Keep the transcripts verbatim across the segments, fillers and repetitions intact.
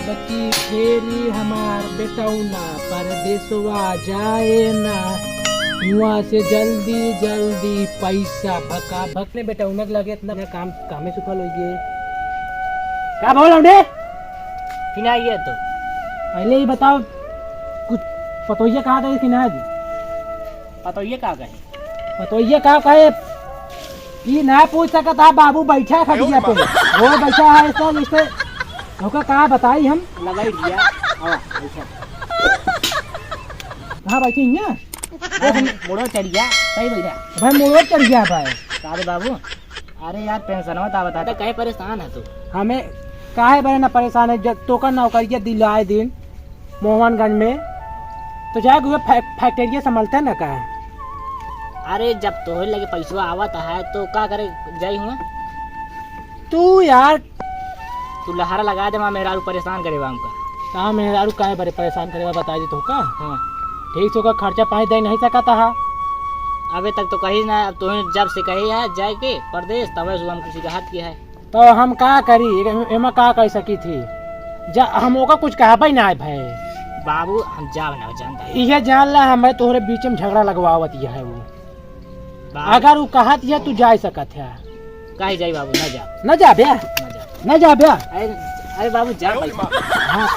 बकी फेरी हमार बेटौना परदेसवा जाए ना, हुआँ से जल्दी जल्दी पैसा भका भक। ने बेटौना के लगे इतना काम, कामे सुफल होइए। का बोल हमने? कि ना ये तो। पहले ही बताओ, कुछ पतोहिया कहा था कि ना जी? पतोहिया का कहे? पतोहिया का कहे? ई ना पूछ सकत आप, बाबू बैठा है खटिया पे। वो बैठा है ऐसा जैसे, ओका का बताई हम? लगाई दिया। हाँ, बैठा। कहाँ बैठी हियाँ? हाँ, मुड़ो चढ़िया, सही बैठा। भाई मुड़ो चढ़िया भाई। का रे बाबू? अरे यार, पेंशनवा तो आवत है, तो काहे परेशान है तू? हमें काहे बरे ना परेशान है, जब तोका नौकरिया दिलाए दिन मोहनगंज में, तो जाके उहे फै-, फैक्ट्रिया संभलते ना का? अरे, जब तोहरे लगे पैसवा आवत है, तो का करे जाई हुआ? तू यार। तू लहारा लगा दे, माँ मेहरारू परेशान करे बा हमका। का मेहरारू काहे बरे परेशान करे बा, बताई दे तोका? हाँ। ठीक से ओकर खर्चा पानी दे नहीं सकत हा। अबे तक तो कही ना, अब तोहे जब से कहे है जाए के परदेस, तबे से हम किसी का हाथ किया है। तो हम का करी, एमा का कह सकी थी? जा, हम ओका कुछ कहबे ना है भाई। बाबू, हम जाब ना जानता है। इहे जान ला, हमें तोहरे बीच में झगड़ा लगवावत यह है वो। बाबू। अगर उ कहत है, तू जा सकत है। काहे जाई बाबू, ना जा। ना जाबे? ना जा। ना जाबे? अरे, अरे बाबू, जा भाई। हाँ।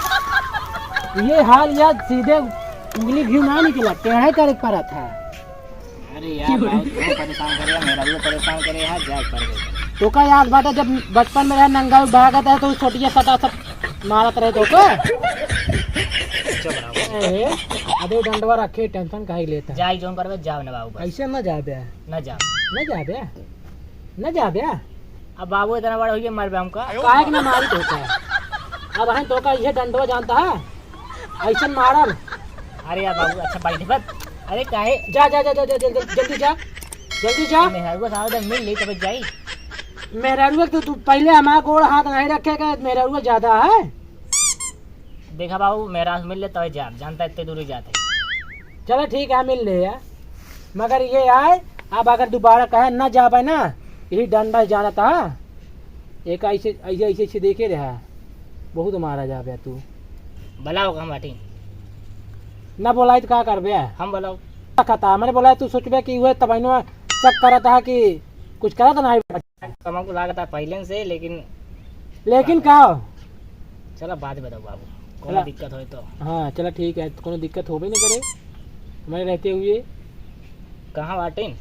ये हाल यार, सीधे उंगली घी ना निकला, टेढ़े करे के पड़त है। अरे यार, बाबू, तू परेशान करे, मेहरारू परेशान करे, यार, जा पड़ गए। तोका याद बाटे, जब बचपन में रहे, नंगा भागत है, तो छोटिया सटा सब मारत रहे तोका। चुप रहो। ए, अबे डंडवा रखे, टेंशन काहे लेता है? जाई जौन करबे, जाओ ना बाबू, बस। कैसे ना जाबे? ना जाओ। ना जाबे? ना जाबे? अब बाबू इतना बड़ा हो गया, मरबे हमका। काहे के ना मारी तोका? अब हम तोका ये डंडवा जानता है? ऐसन मारब। अरे यार बाबू, अच्छा बैठ बस। अरे काहे? जा, जा, जा, जा, जा, जल्दी, जल्दी जा। जल्दी जा। मेहरारू साहब मिल ले तब जाई। मेहरारू तो तू पहले हमारा गोड़ हाथ नहीं रखेगा, मेहरारू ज्यादा है। देखा बाबू, मेहरारू मिल ले तब जा, जानता इतने दूरी जाते। चलो ठीक है, मिल ले यार। मगर ये आए, अब अगर दोबारा कहे ना जाबे ना, यही डंडा जानता है। एक ऐसे, ऐसे, ऐसे, ऐसे देखे रहा, बहुत मारा जाबे तू। बुलाओ का माटी। ना बोलाई तो का करबे? हम बुलाओ। कथा, मैंने बोला तू सोचबे कि वह तबैनवा शक करत है कि कुछ करत ना है। हमको लागत है पहले से, लेकिन लेकिन का? चला बाद में बताओ बाबू, कोनो चला। दिक्कत होए तो। हाँ, चला ठीक है, कोनो दिक्कत होबे नहीं करे हमारे रहते हुए। कहाँ बाटिन?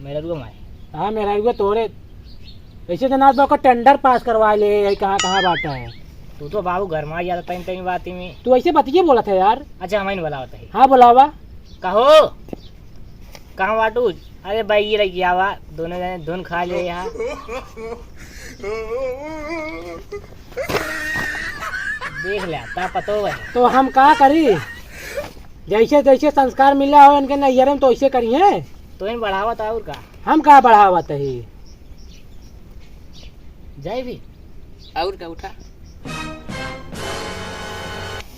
मेहरारुआ माई। हाँ, मेहरारुआ तोरे। ऐसे तो ना तो ओकर टेंडर पास करवा ले, यही कहाँ, कहाँ बाटा है। तू तो बाबू घर में आ जाता तनी, तनी बात में। तू ऐसे बतिये बोलत है यार। अच्छा, हम ही बुलावत है। हाँ, बुलावा। कहो, कहाँ बाटू? अरे भाई, ये लगी आवा, दोनों जने धुन खा ले यहाँ। देख ले, ता पतो है। तो हम का करी? जैसे, जैसे संस्कार मिला हो इनके नैहरे में, तो ऐसे करिए। तो इन बढ़ावत और का? हम का बढ़ावत ही? जाए भी। और का उठा?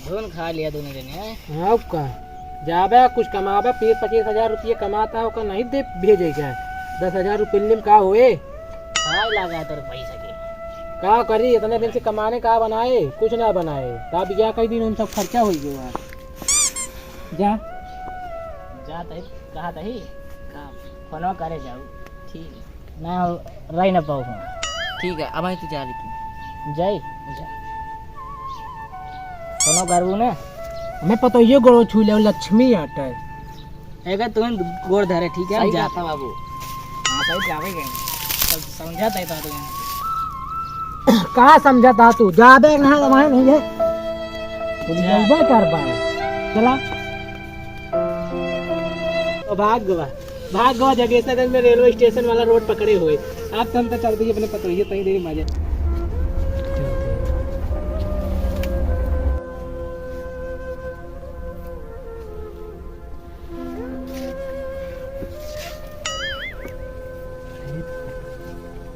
धुन खा लिया दोनों जने, हैं? हाँ, का? जाबे, कुछ कमाबे, बीस पच्चीस हजार रुपये कमाता है, ओकर नहीं दे भेजे के। दस हजार रुपये में का होए? खाए लागा तोर पैसा के। का करी, इतने दिन से कमाने का बनाए, कुछ ना बनाए। का बिया कई दिन उन सब खर्चा हो गया। जा। जा तही, कहा तही? का? फोनो करे जाऊ। ठीक है। ना, रह ना पाऊ हम। ठीक है, अब तू जा लेकिन। जाई? जा। फोनो करबू ना? हमें पता ये गोड़ो छू ले, लक्ष्मी आटा है। एकर तुरंत गोड़ धरे, ठीक है? सही हम जा। कहता बाबू। हाँ, सही जावे गए। सब समझा तही तो तुम। का समझता तू? जाबे ना, हमारे नहीं है। तू जा। जइबे करबा। चला। ओ भाग गवा, भाग गवा, जगेसरगंज में रेलवे स्टेशन वाला रोड पकड़े हुए। आप तो हम तो चलते ही अपने पतोहिए तई देरी मजे।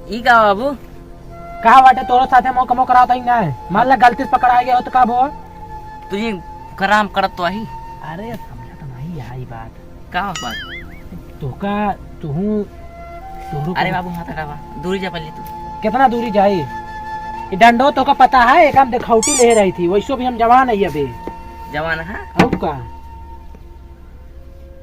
ई का बाबू? का बाटे तोरो साथे मोह कमो करावत ही ना है? मान ला गलती से पकड़ा गया हो तो का भो? तुझे कराम करत तो आही। अरे समझत नहीं है ई बात। का बात? तोका, तुहू, तोहरो अरे को बाबू, हाथ हटावा। दूरी जा पहले तू। कितना दूरी जाई? ये डंडो तो का पता है, एक हम देखौटी ले रही थी, वैसो भी हम जवान है अबे। जवान है? और का?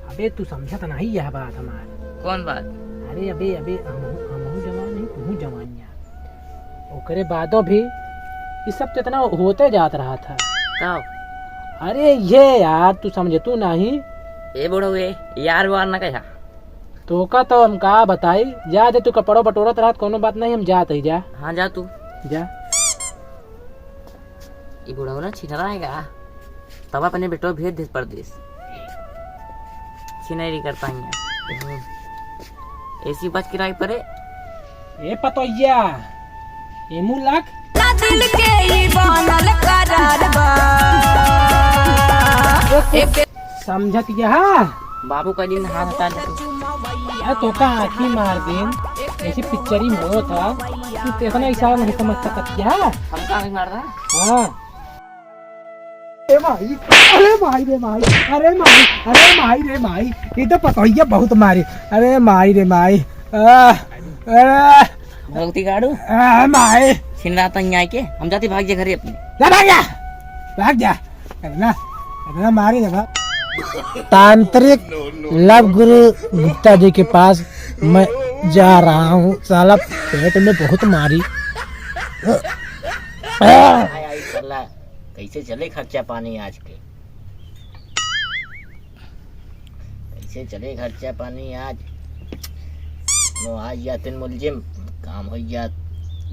अबे तू समझत नहीं यह बात हमार। कौन बात? अरे अबे, अबे हम, हमहू जवान है, तू जवान यार। ओकरे बादो भी ये सब तो इतना होते जात रहा था। का? अरे ये यार तू समझे तू नहीं। ए बूढ़ो ए, यार वार ना कहा। तोका तो हम का बताई, जा दे, तू कपड़ो बटोरत रहत, कोनो बात नहीं, हम जात ही जा। हाँ, जा तू। जा। ई बुढ़ऊ ना छिनरा है का? तब अपने बेटो भेज दे परदेस। छिनरी करता ही है। एसी बच किराए परे। ए पतोहिया, ए मुलक। ना दिल के ई बनल करार बा। एक समझत यह? बाबू का दिन हाथ हटा दे। अरे तोका आँखी मार दिन, ऐसी पिक्चरी में होत है, तू तो इतना इशारा नहीं समझ सकत क्या? हम का नहीं मार रहा? हाँ। ए भाई, अरे भाई रे भाई, अरे माई, अरे माई रे माई, ये तो पतोहिया बहुत मारे। अरे माई रे माई, आ, अरे, भक्ति गाड़ू। आ, माई। छिन रहा था यहाँ के, हम जाते भाग जा घरे अपने। ना भाग जा, भाग जा। इतना, इतना मारी लगा। तांत्रिक लव गुरु गुप्ता जी के पास मैं जा रहा हूँ। साला पेट में बहुत मारी। आय, आय, साला, कैसे चले खर्चा पानी आज के? कैसे चले खर्चा पानी आज? नो, आज या तीन मुलजिम काम हो गया,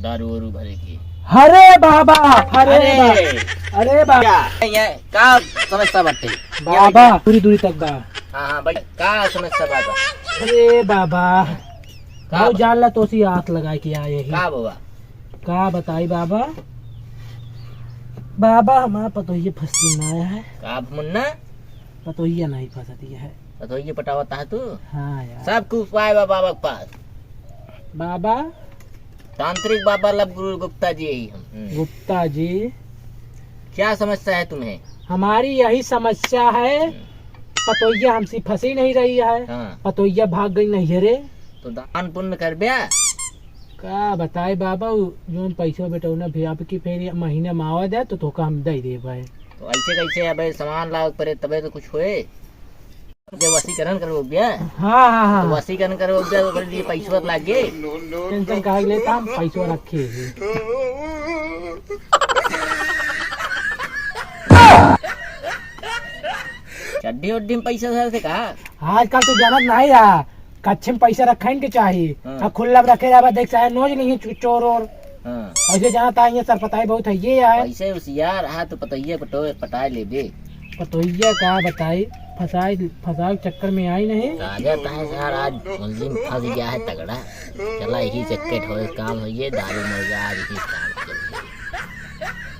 दारू वारू भरे की। अरे बाबा, अरे अरे! बा-, अरे बाबा। क्या? ये का समस्या बाटे? बाबा, पूरी दूरी तक बा। हाँ, हाँ, भाई, का समस्या बाटे? अरे बाबा, का भाव बा? जान ला तो सी आस लगाए के आए ही। का बाबा? का बताई बाबा? बाबा, हमार पतोहिए फंसती ना आया है। का मुन्ना? पतोहिया नहीं फंसती है। पतोहिया पटावता है तू? हाँ यार। सब कुछ उपाय बा बाबा के पास। बाबा? तांत्रिक बाबा लव गुरु गुप्ता जी ही हम। हम्म। गुप्ता जी। क्या समस्या है तुम्हें? हमारी यही समस्या है। हम्म। पतोहिया हमसे फंसी नहीं रही है। हाँ। पतोहिया भाग गई नैहरे। तो दान पुण्य कर ब्या। का बताए बाबा, उ जोन पैसो बेटौना भी आपकी फेर महीना में आवा दे तो तोका हम दे दे भाई। तो ऐसे कैसे अबे सामान लावे पड़े तबे तो कुछ होए। जब वशीकरण करबो बिया। हाँ, हाँ, हाँ। तो वशीकरण करबो बिया तो ओकरे लिए पैसो लागे। टेंशन काहे लेता, हम पैसो रखे ही। चड्डी उड्डी में पैसा धर से कहा? आजकल तू जानत नहीं रहा, कच्छे में पैसा रखे के चाही। हाँ। आ खुल्ला में रखे जाबा, देख चाहे नोच नहीं चो-, चोर ओर। हाँ। ऐसे जानत है, ये सरपताई बहुत है, ये है। ऐसे होशियार रहा तो पतोहिया पटो-, पटाए लेबे। पतोहिया का बताई, फंसाए, फंसाए चक्कर में आई नहीं। राजा तहे सार आज मुलजिम फंस गया है तगड़ा। चला यही चक्कर हो, काम हो ये, दारू मुर्गा आज ही काम चल।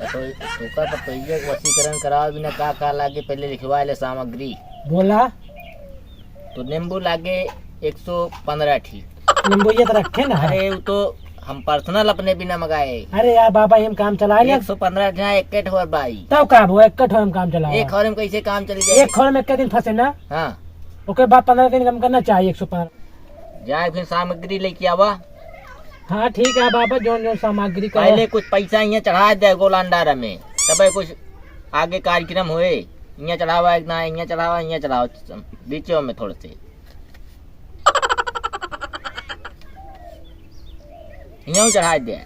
तो, तो का पतोहिया के वशीकरण करावे बिना का, का लागे, पहले लिखवा ले सामग्री। बोला। तो नींबू लागे एक सौ पन्द्रह ठी। नींबू ये तो रखे ना। अरे, वो तो हम personal अपने बिना मंगाए। अरे यार बाबा, हम काम चलाए ना। एक सौ पन्द्रह ठी, एक ठो और भाई। तब का हो, एक ठो हम काम चलाए। एक और में कैसे काम चल जाए? एक और में एक दिन फंसे ना। हाँ। ओके बाद पन्द्रह दिन कम करना चाहिए, एक सौ पन्द्रह। जाए फिर सामग्री लेके आवा। हाँ, ठीक है बाबा, जोन जोन सामग्री का पहले कुछ पैसा यहाँ चढ़ा दे गोलांडार में, तबे कुछ आगे कार्यक्रम होए। यहाँ चढ़ावा एक ना, यहाँ चढ़ावा, यहाँ चढ़ावा, बीचों में थोड़े से। यहाँ चढ़ा दे।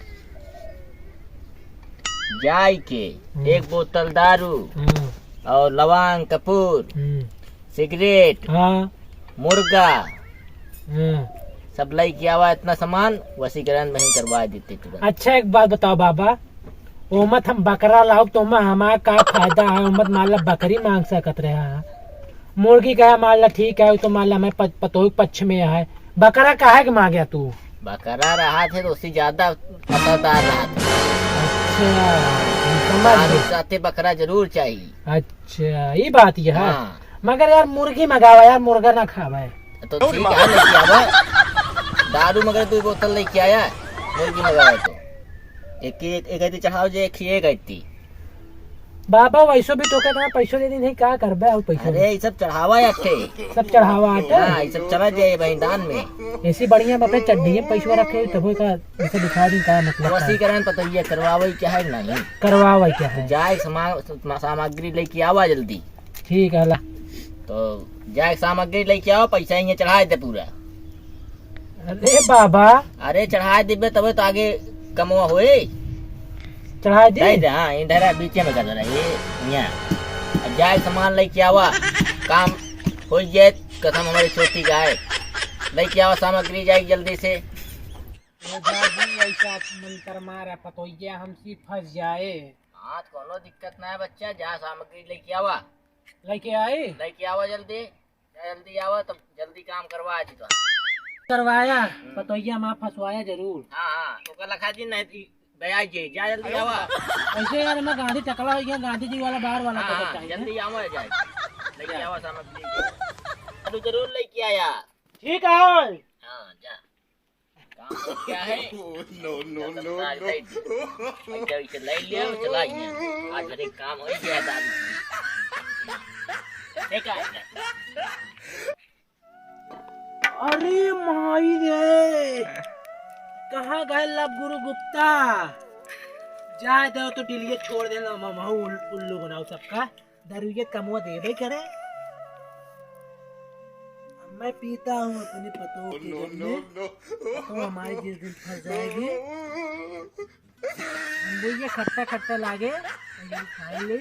जाई के हम्म। एक बोतल दारू हम्म। और लवांग, कपूर, हम्म। सिगरेट, हाँ। मुर्गा, हाँ। सब लई के आवा, इतना सामान वशीकरण में ही करवा देते तुरंत। अच्छा, एक बात बताओ बाबा, ओमत हम बकरा लाओ तो ओमा हमार का फायदा है? ओमत मान ला बकरी मांग सकत रहे हैं, मुर्गी का मान ला ठीक है, वो तो मान ला हमें प-, पतोह के पक्ष में है, बकरा काहे के मांगे तू? बकरा रहा थे तो उससे ज्यादा असरदार रहा थे। अच्छा, हम समझ दारू गए। साथे बकरा जरूर चाहिए। अच्छा, ये बात ये है। हाँ। मगर यार मुर्गी मंगावा यार, मुर्गा ना खावे। तो ठीक है, लेके आवा। दारू मगर दो बोतल लेके आया, मुर्गी मंगावा तो। एक, एक, एक आती चढ़ाओ जे, एक, एक आती। बाबा, वैसो भी तोके इतना पैसो दे दी नहीं, का करबे और पैसो अरे, दे? ये सब चढ़ावा है अट्ठे। सब चढ़ावा अट्ठे? हाँ, ये सब चला जाए भाई दान में। ऐसी बढ़िया बापे चड्डी में पैसो रखे, तबो का इसे दिखा दी, का मतलब तो का? असी करन पता ये करवावे क्या है नहीं? करवावे क्या है? जाए समा-, समा-, सामग्री लेके आवा जल्दी। ठीक है ला। तो जाए सामग्री लेके आवा, पैसा यहाँ चढ़ाए दे पूरा। अरे बाबा। अरे चढ़ाए देबे तबे तो आगे कमवा होए। चढ़ाए दे? दे दे, हाँ, इधर है, बीचे में कर दे, ये यहाँ। अब जाए सामान लेके आवा, काम हो जाए, कसम हमारी छोटी का है। लेके आवा सामग्री जाए जल्दी से। ए दादी, ऐसा मंत्र मारा, पतोहिया हमसे फंस जाए। हाँ, तो कोनो दिक्कत ना है बच्चा, जा सामग्री लेके आवा। लेके आई? लेके आवा जल्दी, जा जल्दी आवा, तब जल्दी काम करवा जी तो। करवाया, हम्म। पतोहिया माँ फंसवाया जरूर। हाँ, हाँ, तो कल रखा जी नहीं, ब्याज जे, जा जल्दी आवा। ऐसे यार, मैं गांधी टकला हो गया, गांधी जी वाला बाहर वाला हाँ, पकड़ हाँ, चाहिए। जल्दी आवा जाए, लेके आवा सामग्री। तू जरूर लेके आया। ठीक है। हाँ, जा। काम तो क्या है? No, no, no, no। आज ले, आज ले, चला गया। आज हर एक काम हो गया दादी। ठीक है। अरे माई रे, कहाँ गए लब गुरु गुप्ता? जाए दो तो डिलिये छोड़ देना, हम, हम उल-, उल्लू बनाओ सबका। दारू ये कमवा देबे करे। मैं पीता हूँ अपने पतोह के गम में। पतोह हमारी जिस दिन फंस जाएगी, हम बोलिए खट्टा खट्टा लागे, ये खाई ले।